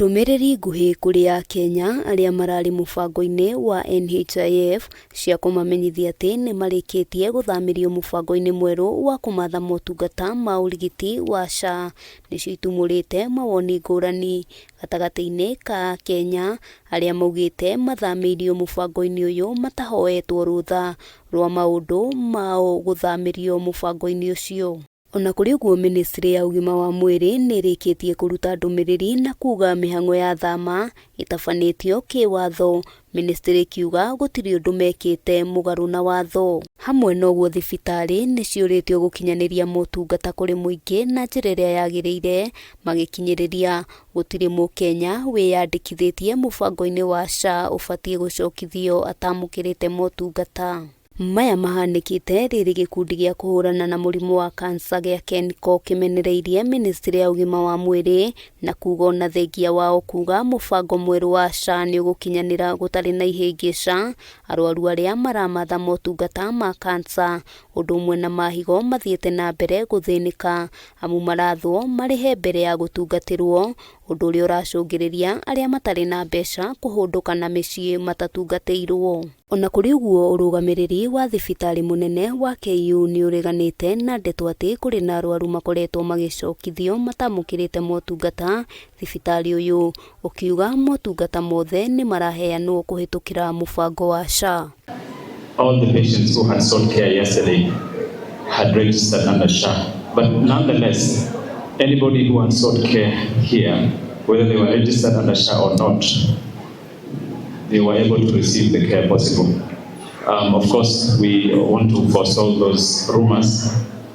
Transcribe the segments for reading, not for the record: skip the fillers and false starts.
Ndũmĩrĩri nguhĩ kũrĩ Akenya arĩa mararĩ mũbango-inĩ wa NHIF cia kũmamenyithia atĩ nĩ marĩkĩtie gũthamĩrio mũbango-inĩ mwerũ wa kũmatha motungata ma ũrigiti wa SHA nĩcio itumũrĩte mawoni ngũrani gatagatĩ-inĩ ka Akenya arĩa maugĩte mathamĩirio mũbango-inĩ ũyũ matahoetwo rũtha rwa maũndũ mao gũthamĩrio mũbango-inĩ ũcio. Ona kũrĩ ũguo mĩnĩstrĩ ya ũgima wa mwĩrĩ nĩ ĩrĩkĩtie kũruta ndũmĩrĩri na kuga mĩhang'o ya thama ĩtabanĩtio kĩwatho, mĩnĩstrĩ ĩkiuga gũtirĩ ũndũ mekĩte mũgarũ na watho. Hamwe na ũguo thibitarĩ nĩ ciũrĩtio gũkinyanĩria motungata kũrĩ mũingĩ na njĩra ĩrĩa yagĩrĩire magĩkinyĩrĩria gũtirĩ mũkenya wĩyandĩkithĩtie mũbango-inĩ wa SHA ũbatiĩ gũcokithio atamũkĩrĩte motungata. Maya mahanĩkĩte rĩrĩ gĩkundi gĩa kũhũrana na mũrimũ wa kansa gĩa KENCO kĩmenereirie mĩnĩstrĩ ya ũgima wa mwĩrĩ na kuga ona thengia wao kuga mũbango mwerũ wa SHA nĩũgũkinyanĩra gũtarĩ na ihĩngĩca arwaru arĩa maramatha motungata ma kansa ũndũ ũmwe na mahigo mathiĩte na mbere gũthĩnĩka amu marathwo marĩhe mbere ya gũtungatĩrwo ũndũ ũrĩa ũracũngĩrĩria arĩa matarĩ na mbeca kũhũndũka na mĩciĩ matatungatĩirwo. Ona kũrĩ ũguo ũrũgamĩrĩri wa thibitarĩ mũnene wa KU nĩ ũreganĩte na ndeto atĩ kũrĩ na arwaru makoretwo magĩcokithio matamũkĩrĩte motungata thibitarĩ ũyũ ũkiuga motungata mothe nĩ maraheanwo kũhĩtũkĩra mũbango wa SHA. All the patients who had sought care yesterday had registered under SHA. But nonetheless, anybody who had sought care here, whether they were registered under SHA or not, they were able to receive the care possible. Of course, we want to forestall those rumors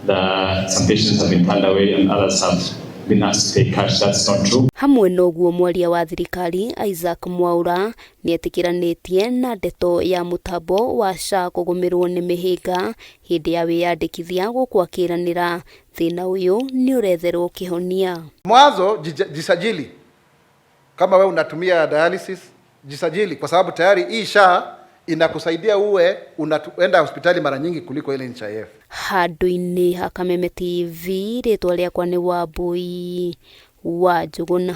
that some patients have been turned away and others have been asked to pay cash. That's not true. Hamwe na ũguo mwaria wa thirikari Isaac Mwaura nĩetĩkĩranĩtie na ndeto ya mũtambo wa SHA kũgũmĩrwo nĩ mĩhĩnga hĩndĩ ya wĩyandĩkithia gũkũ akĩranĩra thĩna ũyũ nĩ ũretherwo kĩhonia. Mwanzo jisajili kama we unatumia dialysis, jisajili kwa sababu tayari hii SHA inakusaidia uwe unaenda hospitali mara nyingi kuliko ile NHIF. Handũ-inĩ ha Kameme TV rĩtwa rĩakwa nĩ Wambui wa Njũgũna.